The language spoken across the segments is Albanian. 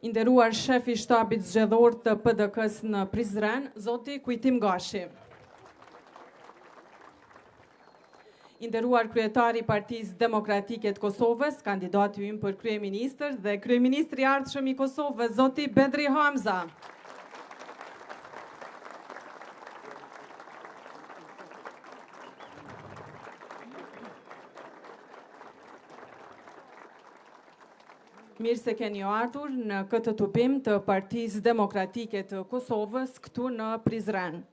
I nderuar shef i shtabit zgjedhor të PDK-së në Prizren, zoti Kujtim Gashi. I nderuar kryetar i Partisë Demokratike të Kosovës, kandidati ynë për kryeministër dhe kryeministri i ardhshëm i Kosovës, zoti Bedri Hamza. Mirë se keni ardhur në këtë tubim të Partisë Demokratike të Kosovës këtu në Prizren.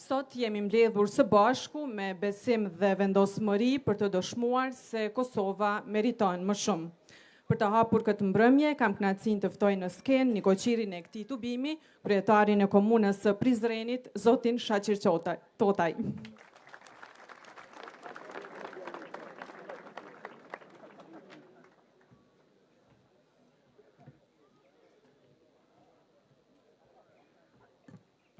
Sot jemi mbledhur së bashku me besim dhe vendosmëri për të dëshmuar se Kosova meriton më shumë. Për të hapur këtë mbrëmje, kam kënaqësinë të ftoj në skenë nikoqirin e këtij tubimi, kryetarin e Komunës së Prizrenit, zotin Shaqir Totaj.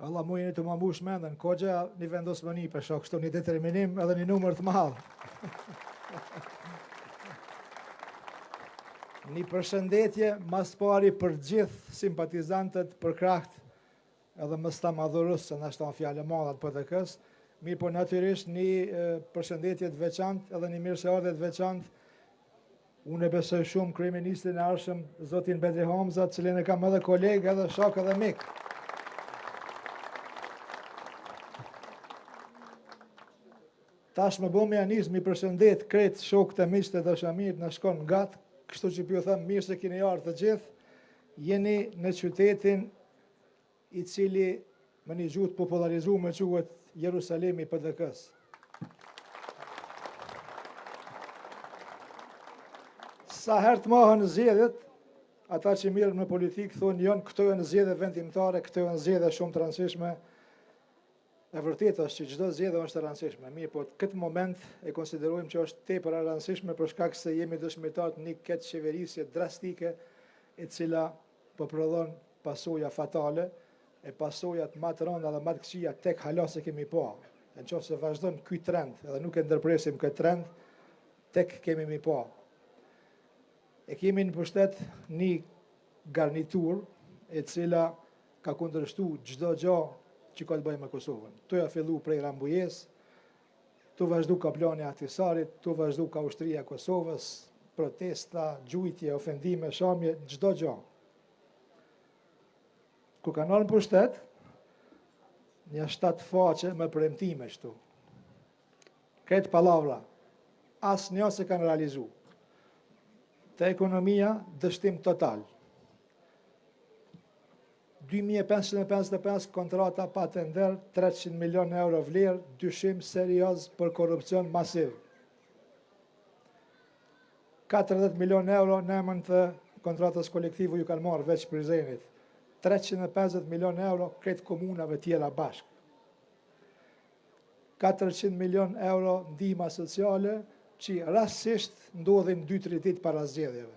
Allah mu jeni tu ma mbush mendën, kogja një vendosmëni për shok, kështu një determinim edhe një numër të madh. një përshëndetje mas pari për gjithë simpatizantët përkrahët edhe më sta madhurës, se nashta fjalë e madhe të PDK-së, mirëpo natyrisht një përshëndetje të veçantë edhe një mirëseardhje të veçantë Unë e besoj shumë kryeministrin e ardhshëm, zotin Bedri Hamza, të cilin e kam edhe koleg, edhe shok, edhe mik. Tash me bo me ja nis, mi përshëndet krejt shokët e miqtë e dashamirët na shkon ngat, kështu që po ju them mirë se keni ardhur të gjithë. Jeni në qytetin i cili me një gjuhë të popullarizume quhet Jerusalemi i PDK-së. Sa herë të mahen zgjedhjet, ata që mirren me politikë thonë janë këto janë zgjedhje vendimtare, këto janë zgjedhje shumë të rëndësishme. E vërtetë është që çdo zgjedhje është e rëndësishme, mirëpo këtë moment e konsiderojmë që është tepër e rëndësishme për shkak se jemi dëshmitarë të një keqqeverisje drastike e cila po prodhon pasoja fatale e pasojat ma të rënda dhe ma të këqija tek hala s'e kemi pa. E në qoftë se vazhdon ky trend edhe nuk e ndërpresim këtë trend, tek kemi mi pa. E kemi në pushtet një garnitur e cila ka kundërshtu çdo gjë që ka të bëjë me Kosovën. Tu ja fillu prej Rambujes, tu vazhdu ka plani i Ahtisarit, tu vazhdu ka ushtria e Kosovës, protesta, gjujtje, ofendime, shamje, çdo gjë. Kur kanë ardhur në pushtet, një shtatë faqe me premtime kështu. Krejt pallavra, asnjë s'e kanë realizu. Te ekonomia, dështim total. 2555 kontrata pa tender, 300 milion euro vlerë, dyshim serioz për korrupsion masiv. 40 milion euro në emën të kontratës kolektive ju kanë marrë veç Prizrenit. 350 milion euro krejt komunave tjera bashkë. 400 milion euro ndihma sociale që rastësisht ndodhin 2-3 ditë para zgjedhjeve.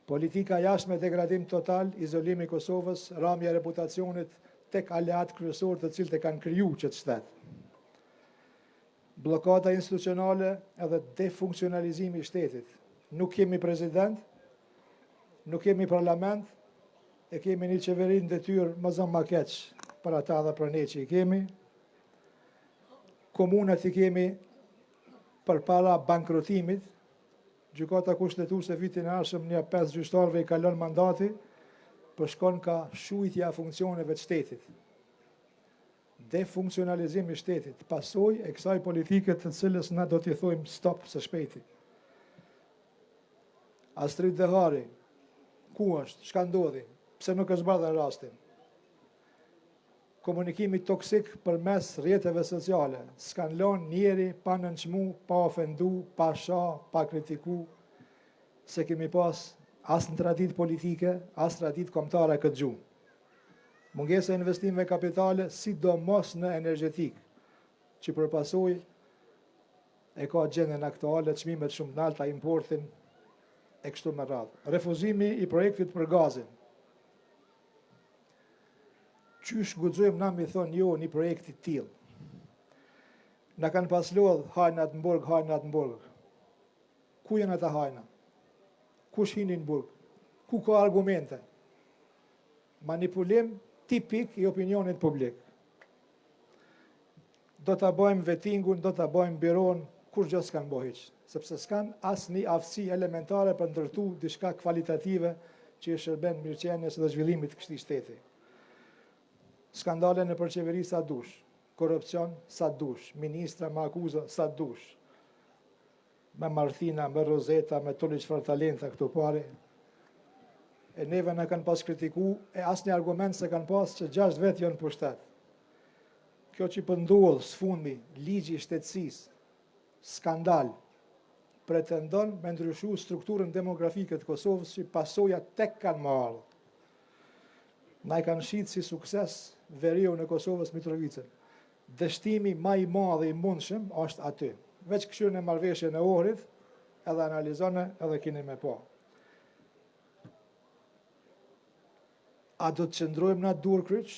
Politika jashtme degradim total, izolimi i Kosovës, ramja e reputacionit tek aleat kryesor të cilët e kanë kriju qëtë shtet. Bllokada institucionale edhe defunksionalizimi i shtetit. Nuk kemi president, nuk kemi parlament, e kemi një qeveri në detyrë më zëmë ma keq për ata dhe për ne që i kemi. Komunat i kemi përpara bankrotimit, Gjykata Kushtetuese vitin e ardhshëm një pesë gjyqtarëve i kalon mandati, po shkon ka shujtja e funksioneve të shtetit. Defunksionalizim i shtetit, pasojë e kësaj politike të cilës na do t'i thojmë stop së shpejti. Astrit Dehari, ku është, çka ndodhi, pse nuk e zbardhën rastin? Komunikimi toksik përmes rrjeteve sociale, s'kanë lënë njeri pa nënçmu, pa ofendu, pa sha, pa kritiku, s'e kemi pas as në traditë politike, as traditë kombëtare këtë gjuhë. Mungesa e investimeve kapitale, sidomos në energjetikë, që për pasojë e ka gjendjen aktuale, çmimet shumë të nalta, importin e kështu me radhë. Refuzimi i projektit për gazin. Qysh guxojmë na mi thonë jo një projekti të tillë? Na kanë pas lodh hajnat në burg, hajnat në burg. Ku janë ata hajna? Kush hini në burg? Ku ka argumente? Manipulim tipik i opinionit publik. Do ta bëjmë vetingun, do ta bëjmë biron, kurgjë s'kanë bo hiç, sepse s'kanë asnjë aftësi elementare për ndërtu diçka kvalitative që i shërben mirëqenies dhe zhvillimit të këtij shteti. Skandale nëpër qeveri sa dush, korrupsion sa dush, ministra me akuza sa dush, me Martina, me Rozeta, me toli çfarë talenta këtu pari. E neve na kanë pas kritiku, e asnjë argument s'e kanë pas që 6 vetë janë pushtet. Kjo që po ndodh së fundmi, ligji i shtetësisë, skandal, pretendon me ndryshu strukturën demografike të Kosovës që pasoja tek kanë më ardhë. Na i kanë shitë si sukses veriun e Kosovës Mitrovicën. Dështimi ma i madh i mundshëm është aty. Veç kqyrne marrëveshjen e Ohrit, edhe analizone edhe keni me pa. A do të qëndrojmë na duarkryq?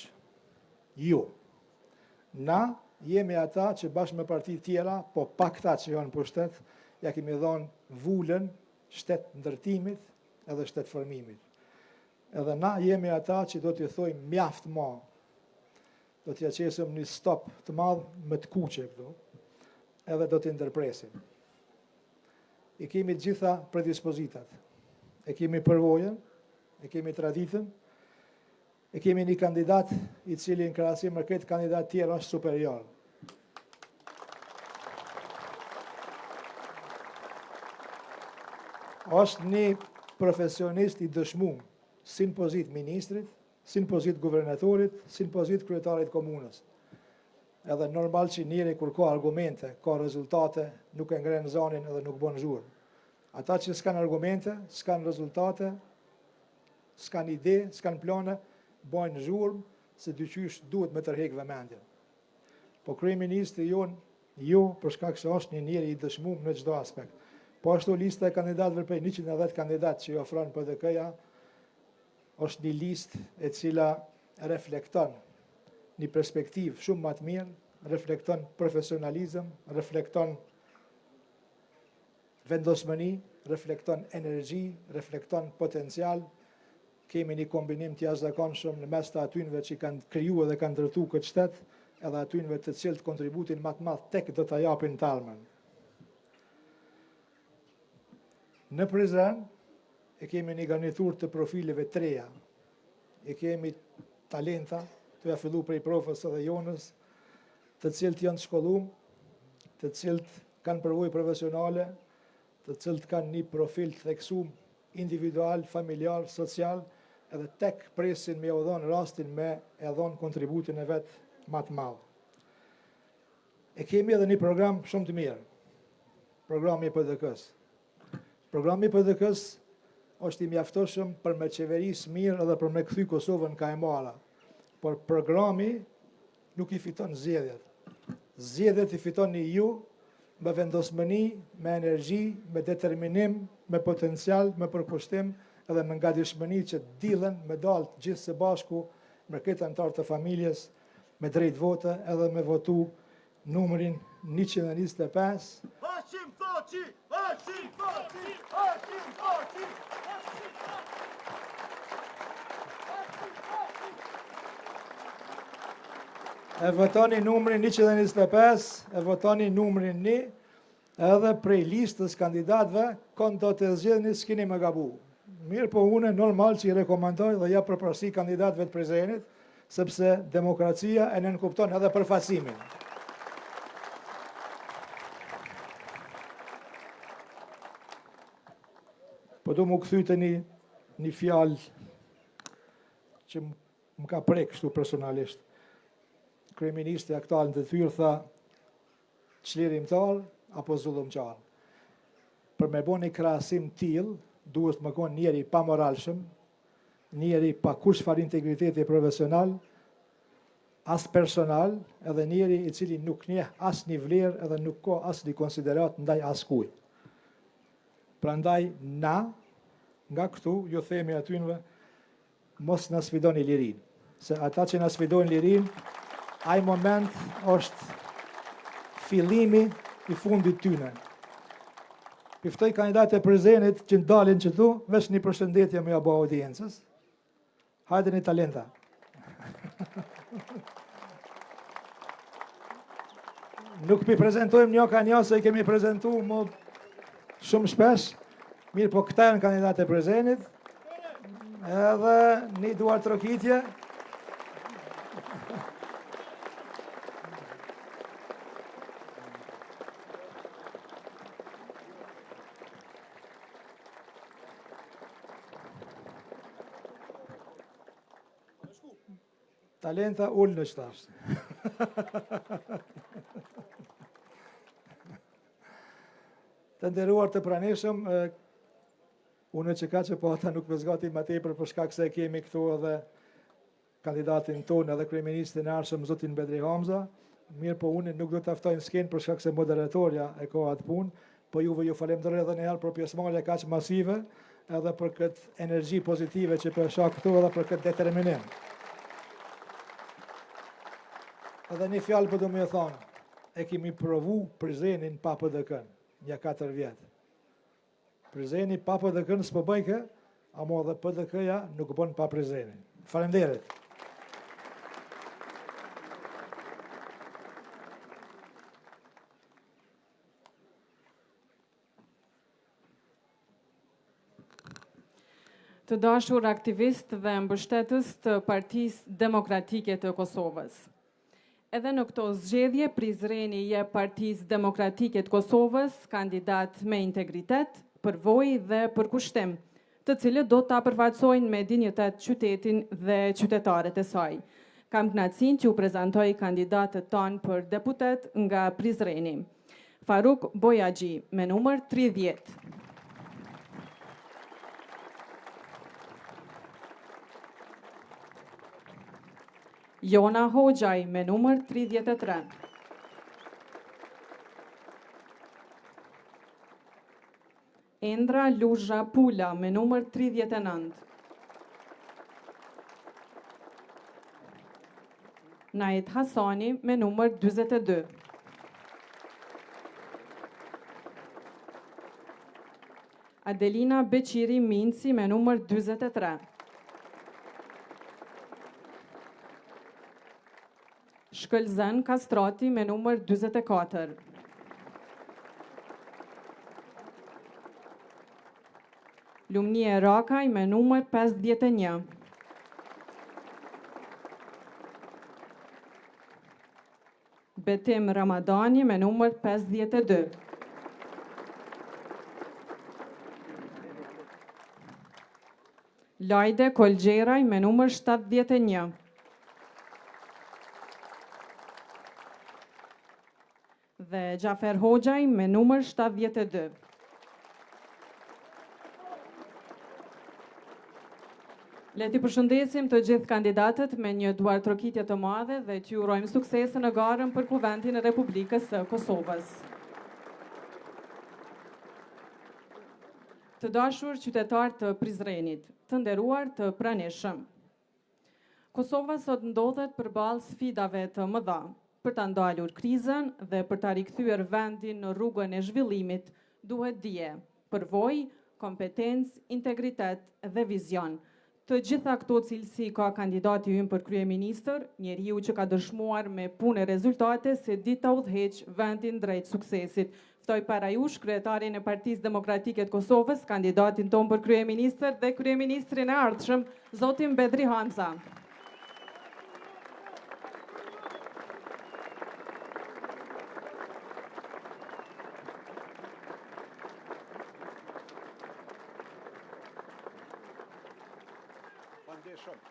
Jo. Na jemi ata që bashkë me parti tjera, po pa këta që janë pushtet, ja kemi dhonë vulën shtet ndërtimit edhe shtet formimit. Edhe na jemi ata që do t'i thojmë mjaft ma, do t'ja qesëm një stop të madh me të kuqe këtu, edhe do t'i ndërpresim. I kemi gjitha predispozitat, e kemi përvojën, e kemi traditën, e kemi një kandidat i cili në krahasim me këtë kandidat tjerë është superior. Është një profesionist i dëshmum, si në pozitë ministrit, si në pozitë guvernatorit, si në pozitë kryetarit komunës. Edhe normal që njeri kur ka argumente, ka rezultate, nuk e ngren zanin edhe nuk bon zhurmë. Ata që s'kan argumente, s'kan rezultate, s'kan ide, s'kan plane, bojnë zhurmë se dyqysh duhet me tërhek vëmendjen. Po kryeministri jonë, jo, për shkak se është një njeri i dëshmum në çdo aspekt. Po ashtu lista e kandidatëve prej 110 kandidat që i ofron PDK-ja, është një listë e cila reflekton një perspektivë shumë më të mirë, reflekton profesionalizëm, reflekton vendosmëri, reflekton energji, reflekton potencial. Kemi një kombinim të jashtëzakonshëm në mes të atynve që kanë kriju edhe kanë ndërtu këtë shtet, edhe atynve të cilët kontributin më të madh tek do ta japin të ardhmen. Në Prizren e kemi një garnitur të profileve të reja. E kemi talenta, të ja fillu prej profës edhe Jonës, të cilët janë të shkollum, të cilët kanë përvojë profesionale, të cilët kanë një profil të theksum individual, familjar, social, edhe tek presin me u dhonë rastin me e dhonë kontributin e vet ma të madh. E kemi edhe një program shumë të mirë, programi i PDK-s. Programi i PDK-s është i mjaftueshëm për me qeveris mirë edhe për me kthy Kosovën ka e mara. Por programi nuk i fiton zgjedhjet. Zgjedhjet i fitoni ju me vendosmëni, me energji, me determinim, me potencial, me përkushtim edhe me ngadishmëni që dilën me dalë të gjithë së bashku me këtë anëtar të familjes, me drejt vote edhe me votu numrin 125. Hashim Thaçi! Hashim Thaçi! Hashim Thaçi! Hashim Thaçi! E votoni numrin 125, e votoni numrin 1, edhe prej listës kandidatëve, kon do të zgjidhni s'kini me gabu. Mirë po une normal që i rekomandoj dhe ja përparësi kandidatëve të Prizrenit, sepse demokracia e nënkupton edhe përfaqësimin. Po du m'u kthy te një, një fjalë që më ka prek kështu personalisht. Kryeministri aktual në detyrë tha çlirimtar apo zullumqar. Për me bo një krahasim tillë, duhet me konë njeri i pamoralshëm, njeri pa kurrfarë integriteti profesional, as personal, edhe njeri i cili nuk njeh asnjë vlerë edhe nuk ka asnjë konsiderat ndaj askujt. Prandaj na, nga këtu, ju themi atynve, mos na sfidoni lirinë, se ata që na sfidojnë lirinë, ai moment është fillimi i fundit tyne. Pi ftoj kandidatët e Prizrenit që të dalin qëtu, veç një përshëndetje me ja bo audiencës. Hajdeni talenta. Nuk pi prezentojmë një ka një, se i kemi prezentu më shumë shpesh. Mirëpo këta janë kandidatët e Prizrenit. Edhe një duartrokitje. Talenta ulnu qëtash. Të nderuar të pranishëm, unë që ka që po ata nuk po zgati ma tepër për shkak se kemi këtu edhe kandidatin tonë edhe kryeministrin e ardhshëm zotin Bedri Hamza, mirëpo unë nuk do ta ftoj në skenë për shkak se moderatorja e ka atë punë, po juve ju falenderoj edhe një herë për pjesëmarrje kaq masive, edhe për këtë energji pozitive që po e shoh këtu edhe për këtë determinim. Edhe një fjalë po du me thonë, e kemi provu Prizrenin pa PDK-n, nja 4 vjet. Prizreni pa PDK-n s'po bëjke, amo edhe PDK-ja nuk bën pa Prizrenin. Faleminderit. Të dashur aktivistë dhe mbështetës të Partisë Demokratike të Kosovës. Edhe në këto zgjedhje, Prizreni i jep Partisë Demokratike të Kosovës kandidat me integritet, përvojë dhe përkushtim, të cilët do ta përfaqësojnë me dinjitet qytetin dhe qytetarët e saj. Kam kënaqësinë t'ju prezantoj kandidatët tanë për deputet nga Prizreni. Faruk Bojaxhi, me numër 30. Jona Hoxhaj, me numër 33. Endra Luzha Pula, me numër 39. Nait Hasani, me numër 42. Adelina Beqiri Minci, me numër 43. Shkëlzen Kastrati me numër 44. Lumnie Rakaj me numër 51. Betim Ramadani me numër 52. Lajde Kolgjeraj me numër 71. Dhe Xhafer Hoxhaj me numër 72. Le t'i përshëndesim të gjithë kandidatët me një duartrokitje të madhe dhe t'ju urojmë suksese në garën për Kuvendin e Republikës së Kosovës. Të dashur qytetarë të Prizrenit, të nderuar të pranishëm. Kosova sot ndodhet përballë sfidave të mëdha për ta ndalur krizën dhe për ta rikthyer vendin në rrugën e zhvillimit, duhet dije, përvojë, kompetencë, integritet dhe vizion. Të gjitha këto cilësi ka kandidati ynë për kryeministër, njeriu që ka dëshmuar me punë e rezultate se di ta udhëheq vendin drejt suksesit. Ftoj para jush kryetarin e Partisë Demokratike të Kosovës, kandidatin tonë për kryeministër dhe kryeministrin e ardhshëm, zotin Bedri Hamza. Faleminderit shumë.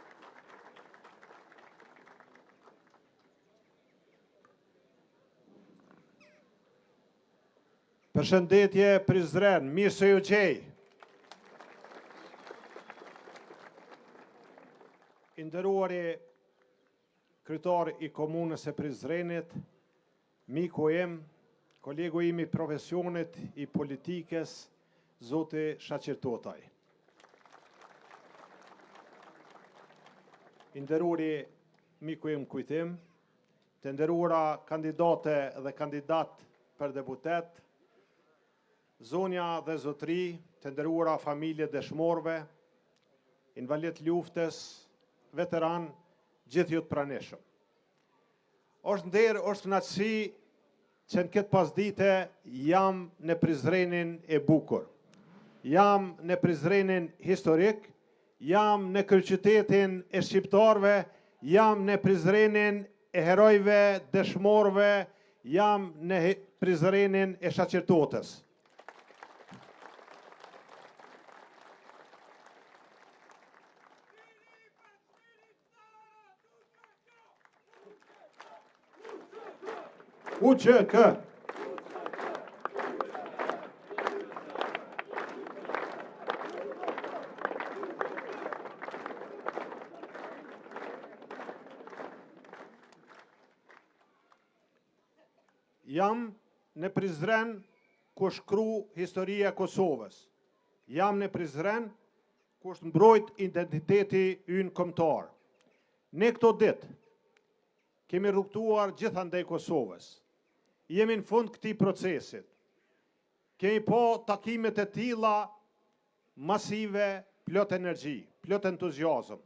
Përshëndetje Prizren, mirë se ju gjej. I nderuari kryetar i komunës së Prizrenit, miku im, kolegu im i profesionit, i politikës, zoti Shaqir Totaj. I nderuari miku im Kujtim, të nderuara kandidate dhe kandidatë për deputet, Zonja dhe zotëri, të nderuara familje dëshmorëve, invalid luftës, veteran, gjithë ju të pranishëm. Është nder, është kënaqësi që në këtë pasdite jam në Prizrenin e bukur. Jam në Prizrenin historik, jam në kryeqytetin e shqiptarëve, jam në Prizrenin e herojve, dëshmorëve, jam në Prizrenin e Shaqir Totës. UÇK. Jam në Prizren ku është shkru historia e Kosovës. Jam në Prizren ku është mbrojt identiteti ynë kombëtar. Ne këto ditë kemi rrugëtuar gjithandej Kosovës. Jemi në fund këtij procesit. Kemi pa takimet e tilla masive, plot energji, plot entuziazëm.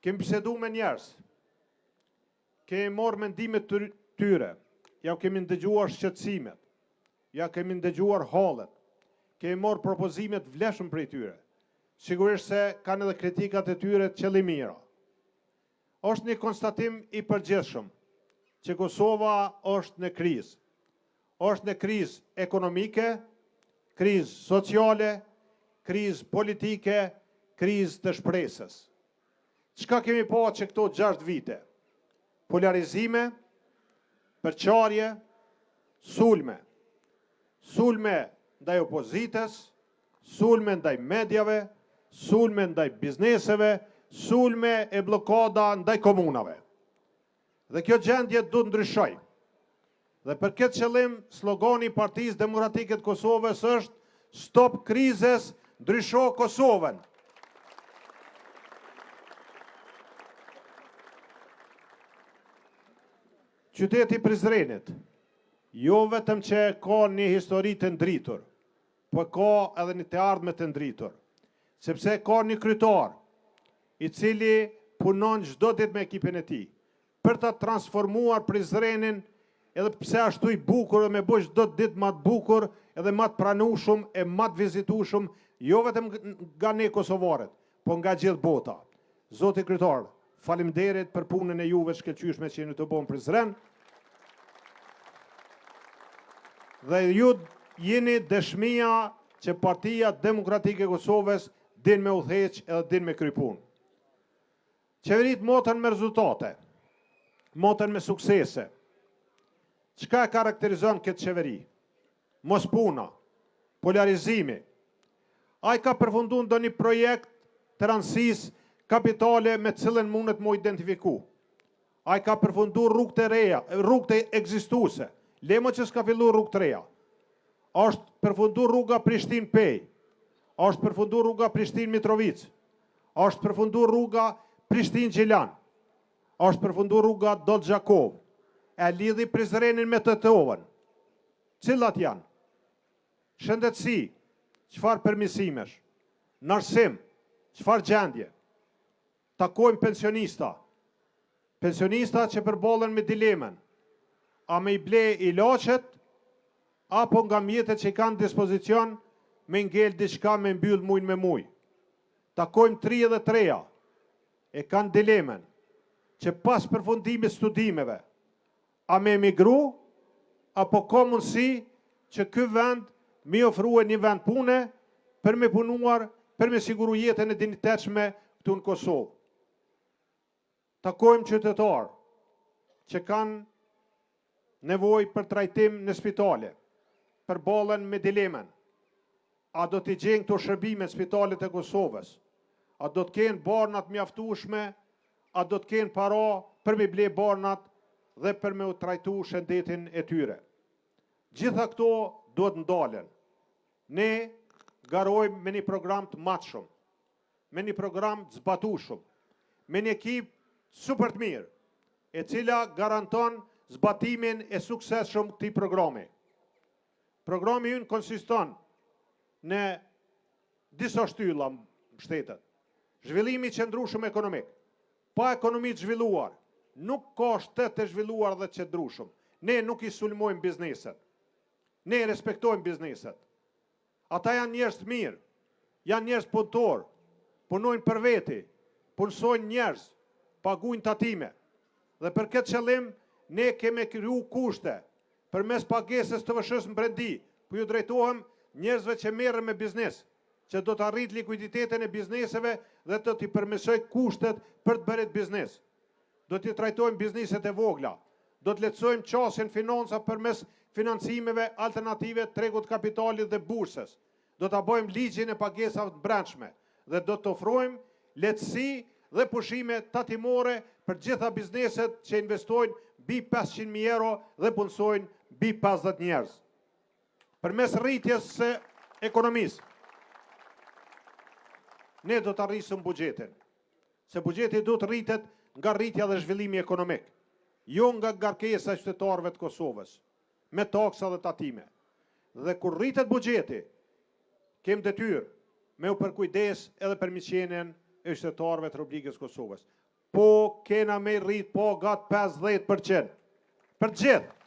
Kemi bisedu me njerëz, kemi marrë mendimet e tyre, ja kemi ndëgjuar shqetësimet, ja kemi ndëgjuar hallet, kemi marrë propozime të vlefshme prej tyre. Sigurisht se kanë edhe kritikat e tyre qëllimmira. Është një konstatim i përgjithshëm që Kosova është në krizë. Është në krizë ekonomike, krizë sociale, krizë politike, krizë të shpresës. Çka kemi pa që këto 6 vite? Polarizime, përçarje, sulme. Sulme ndaj opozitës, sulme ndaj mediave, sulme ndaj bizneseve, sulme e bllokada ndaj komunave. Dhe kjo gjendje duhet ndryshojë. Dhe për këtë qëllim, slogani i Partisë Demokratike të Kosovës është Stop krizës, ndrysho Kosovën. Qyteti i Prizrenit, jo vetëm që ka një histori të ndritur, po ka edhe një të ardhme të ndritur, sepse ka një kryetar, i cili punon çdo ditë me ekipin e tij, për ta transformuar Prizrenin edhe pse ashtu i bukur dhe me bo çdo ditë ma të bukur edhe ma të pranueshëm e ma të vizitueshëm, jo vetëm nga ne kosovarët, po nga gjithë bota. Zoti kryetar, faleminderit për punën e juve të shkëlqyeshme që jeni tu bo në Prizren. Dhe ju jeni dëshmia që Partia Demokratike e Kosovës din me udhëheq edhe din me kry punë. Qeveritë maten me rezultate, maten me suksese. Çka e karakterizon këtë qeveri? Mospuna, polarizimi. A i ka përfundu ndonjë projekt të rëndësisë kapitale me cilën mundet mu identifiku? A i ka përfundu rrugët e reja, rrugët e ekzistuese? Le mo që s'ka fillu rrugët e reja. A është përfundu rruga Prishtinë-Pejë? A është përfundu rruga Prishtinë-Mitrovicë? A është përfundu rruga Prishtinë-Gjilan? A është përfundu rruga Dollë-Gjakovë? E lidhi Prizrenin me Tetovën? Cilat janë? Shëndetësi, çfarë përmirësimesh? Në arsim, çfarë gjendje? Takojmë pensionista. Pensionista që përballen me dilemën, a me i ble ilaçet, apo nga mjetet që i kanë dispozicion me ngel diçka me mbyll mujn me muj. Takojmë të ri edhe të reja, e kanë dilemën, që pas përfundimit studimeve, a me emigru, apo ka mundësi që ky vend mi ofrue një vend pune për me punuar, për me siguru jetën e dinjitetshme këtu në Kosovë. Takojmë qytetarë që kanë nevojë për trajtim në spitale, përballen me dilemën, a do t'i gjejnë këto shërbime në spitalet e Kosovës, a do të kenë barnat mjaftueshme, a do të kenë para për me ble barnat dhe për me u trajtu shëndetin e tyre. Gjitha këto duhet ndalen. Ne garojmë me një program të matshëm, me një program të zbatueshëm, me një ekip super të mirë, e cila garanton zbatimin e suksesshëm këtij programi. Programi ynë konsiston në disa shtylla mbështetet. Zhvillimi i qëndrueshëm ekonomik. Pa ekonomi të zhvilluar, nuk ka shtet të zhvilluar dhe të qëndrueshëm. Ne nuk i sulmojmë bizneset. Ne respektojmë bizneset. Ata janë njerëz të mirë, janë njerëz punëtorë, punojnë për veti, punësojnë njerëz, paguajnë tatime. Dhe për këtë qëllim ne kemi kriju kushte përmes pagesës TVSH-së në brendi, po ju drejtohem njerëzve që merren me biznes, që do të rritë likuiditetin e bizneseve dhe do t'i përmirësoj kushtet për të bërit biznes. Do t'i trajtojmë bizneset e vogla, do të lehtësojmë qasjen financa përmes financimeve alternative tregut kapitalit dhe bursës. Do ta bëjmë ligjin e pagesave të brendshme dhe do të ofrojmë lehtësi dhe pushime tatimore për gjitha bizneset që investojnë mbi 500.000 euro dhe punësojnë mbi 50 njerëz. Përmes rritjes së ekonomisë, ne do ta rrisim buxhetin. Se buxheti do të rritet nga rritja dhe zhvillimi ekonomik, jo nga ngarkesa e qytetarëve të Kosovës, me taksa dhe tatime. Dhe kur rritet buxheti, kem detyrë me u përkujdes edhe për mirëqenien e qytetarëve të Republikës Kosovës. Po kena me rrit pagat 50%. Për gjithë.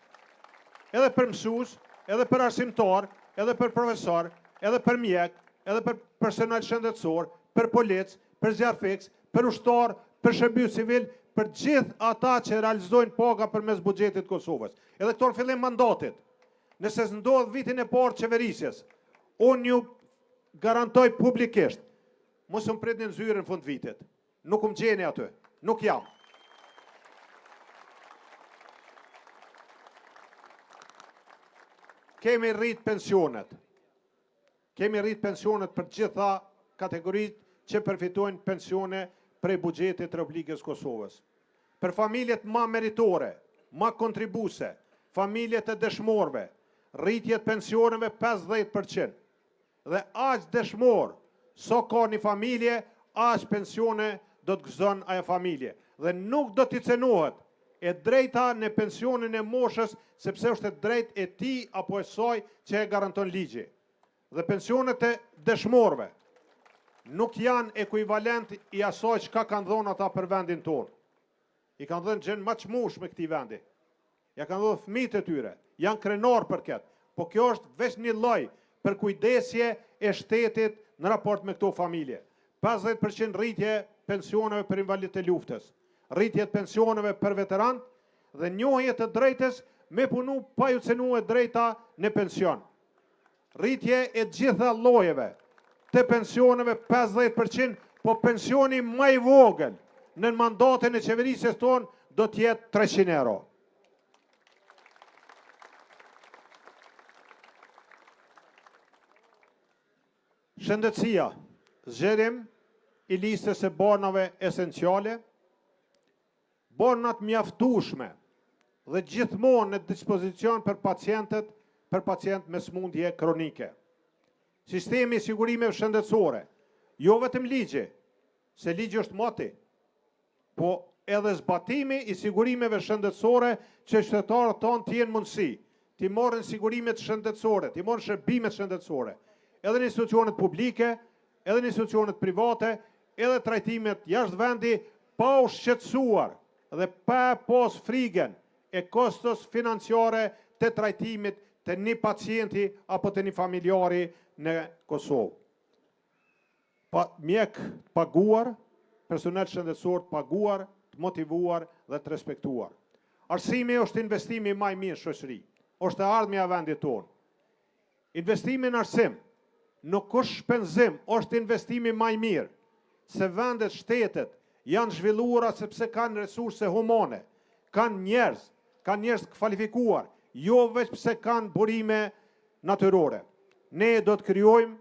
Edhe për mësues, edhe për arsimtar, edhe për profesor, edhe për mjek, edhe për personal shëndetësor, për polic, për zjarrfikës, për ushtar, për shërbyes civil, për gjithë ata që realizojnë paga përmes buxhetit të Kosovës. Edhe këto në fillim mandatit. Nëse s'ndodh vitin e parë qeverisjes, unë ju garantoj publikisht, mos më pritni në zyrë në fund vitit. Nuk më gjeni aty. Nuk jam. Kemi rrit pensionet. Kemi rrit pensionet për gjitha kategoritë që përfitojnë pensione prej buxhetit të Republikës Kosovës. Për familjet ma meritore, ma kontribuse, familjet e dëshmorëve, rritjet pensioneve 50%. Dhe aq dëshmor, so ka një familje, aq pensione do të gëzon ajo familje. Dhe nuk do t'i cenohet e drejta në pensionin e moshës, sepse është e drejtë e tij apo e saj që e garanton ligji. Dhe pensionet e dëshmorëve nuk janë ekuivalent i asaj çka kanë dhënë ata për vendin tonë. I kanë dhënë gjën më të çmueshme këtij vendi. Ja kanë dhënë fëmijët e tyre, janë krenar për këtë. Po kjo është veç një lloj për kujdesje e shtetit në raport me këto familje. 50% rritje pensioneve për invalidët e luftës, rritje të pensioneve për veteran dhe njohje të drejtës me punu pa ju cenu e drejta në pension. Rritje e gjitha llojeve të pensioneve 50%, po pensioni më i vogël në mandatin e qeverisjes tonë do të jetë 300 euro. Shëndetësia, zgjerim i listës së barnave esenciale, barnat mjaftueshme dhe gjithmonë në dispozicion për pacientët, për pacientë me sëmundje kronike. Sistemi i sigurimeve shëndetësore, jo vetëm ligji, se ligji është moti, po edhe zbatimi i sigurimeve shëndetësore që qytetarët tonë të jenë mundësi, t'i marrin sigurimet shëndetësore, t'i marrin shërbimet shëndetësore, edhe në institucionet publike, edhe në institucionet private, edhe trajtimet jashtë vendi, pa u shqetësuar dhe pa pas frigën e kostos financiare të trajtimit të një pacienti apo të një familjari në Kosovë. Pa mjek të paguar, personel shëndetësor të paguar, të motivuar dhe të respektuar. Arsimi është investimi më i mirë në shoqëri, është e ardhmja e vendit tonë. Investimi në arsim nuk është shpenzim, është investimi më i mirë, se vendet, shtetet janë zhvilluara sepse kanë resurse humane, kanë njerëz, kanë njerëz të kualifikuar, jo veç pse kanë burime natyrore. Ne do të krijojmë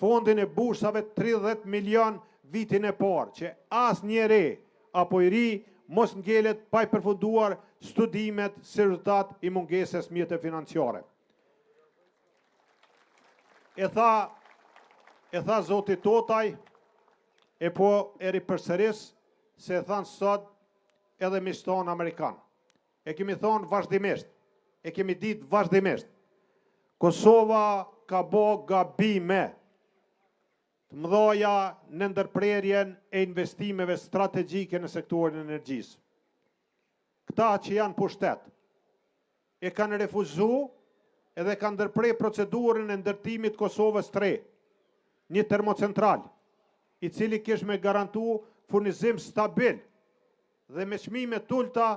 fondin e bursave 30 milion vitin e parë, që asnjëri apo i ri mos ngelet pa i përfunduar studimet si rezultat i mungesës mjete financiare. E tha zoti Totaj, e po e ripërsëris se e thanë sot edhe miqtë tonë amerikan. E kemi thonë vazhdimisht, e kemi ditë vazhdimisht. Kosova ka bo gabime të mëdhaja në ndërprerjen e investimeve strategjike në sektorin e energjisë. Këta që janë pushtet, e kanë refuzu edhe kanë ndërpre procedurën e ndërtimit Kosovës 3, një termocentral, i cili kish me garantu furnizim stabil dhe me çmime të ulëta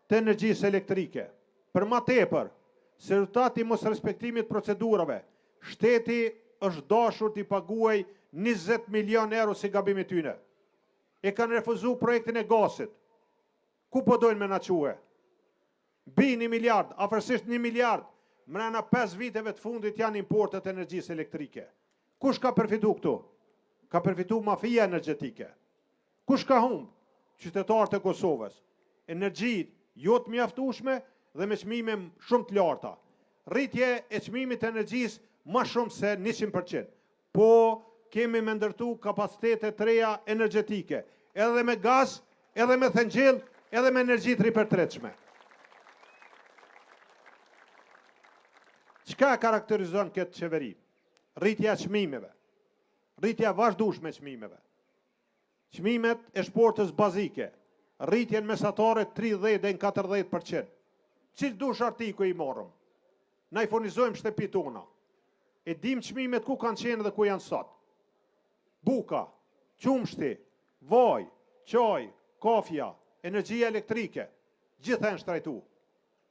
të energjisë elektrike. Për ma tepër, si rezultat i mosrespektimit procedurave, shteti është dashur t'i paguaj 20 milion euro si gabim i tyne. E kanë refuzu projektin e gazit. Ku po dojnë me na çue? Mbi 1 miliard, afërsisht 1 miliard, mrena 5 viteve të fundit janë importet e energjisë elektrike. Kush ka përfitu këtu? Ka përfitu mafia energjetike. Kush ka humbë? Qytetarët e Kosovës. Energji jo të mjaftueshme dhe me çmime shumë të larta. Rritje e çmimit të energjisë ma shumë se 100%. Po kemi me ndërtu kapacitete të reja energjetike, edhe me gaz, edhe me thëngjill, edhe me energji të ripërtëritshme. Çka e karakterizon këtë qeveri? Rritja e çmimeve. Rritja e vazhdueshme e çmimeve. Çmimet e shportës bazike, rritjen mesatare 30 deri në 40%. Cilë dush artikuj i marrëm? Na i furnizojmë shtëpitë tona. E dim çmimet ku kanë qenë dhe ku janë sot. Buka, qumshti, vaj, çaj, kafja, energjia elektrike, gjitha janë shtrajtu.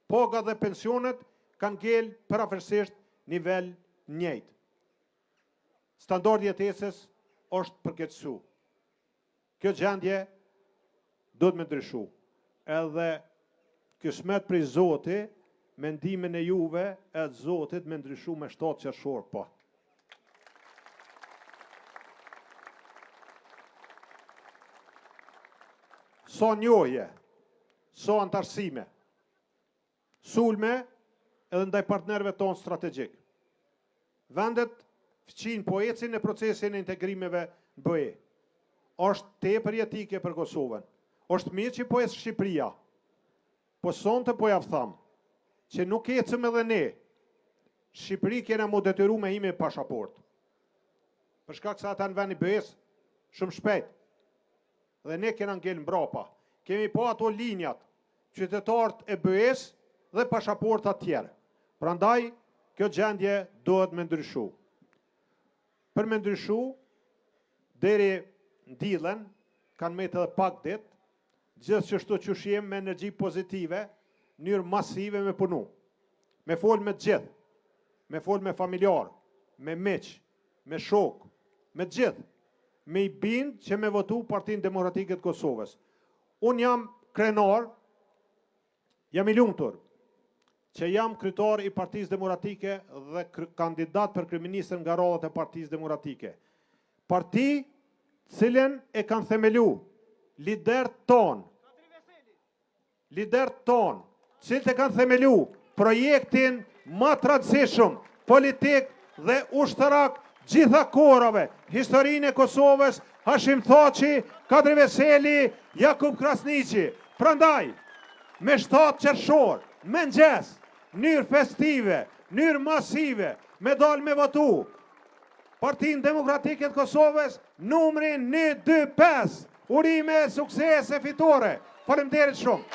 Pagat dhe pensionet kanë ngel përafërsisht nivel njëjtë. Standardi i jetesës është përkeqësu. Kjo gjendje duhet me ndryshu. Edhe kismet prej Zoti, mendimin e juve e të Zotit me ndryshu me 7 qershor, po. Sa njohje, sa antarësime, sulme edhe ndaj partnerëve tonë strategjik. Vendet fqinj po ecin në procesin e integrimeve në BE. Është tepër jetike për Kosovën. Është mirë që po ecë Shqipëria. Po sonte po ja tham që nuk ecëm edhe ne. Shqipëri kena mu detyru me hi me pashaport. Për shkak se ata në vend i BE-s shumë shpejt. Dhe ne kena ngel mbrapa. Kemi po ato linjat, qytetarët e BE-s dhe pashaportat tjerë. Prandaj, kjo gjendje duhet me ndryshu. Për me ndryshu, deri në dilen, kanë metë edhe pak dit, gjithë qështu që jem me energji pozitive, mënyrë masive me punu. Me fol me të gjithë, me fol me familjar, me miq, me shok, me të gjithë, me i bind që me votu Partinë Demokratike të Kosovës. Unë jam krenar, jam i lumtur, që jam kryetar i Partisë Demokratike dhe kandidat për kryeministër nga radhët e Partisë Demokratike. Parti cilën e kanë themelu liderët tonë, liderët tonë, cilët e kanë themelu projektin ma të rëndësishëm politik dhe ushtarak gjitha kohërave, historinë e Kosovës, Hashim Thaçi, Kadri Veseli, Jakup Krasniqi. Prandaj, me 7 qershor, mëngjes, mënyrë festive, mënyrë masive, me dal me votu, Partinë Demokratike të Kosovës, numrin 1, 2, 5. Urime, suksese, fitore. Faleminderit shumë.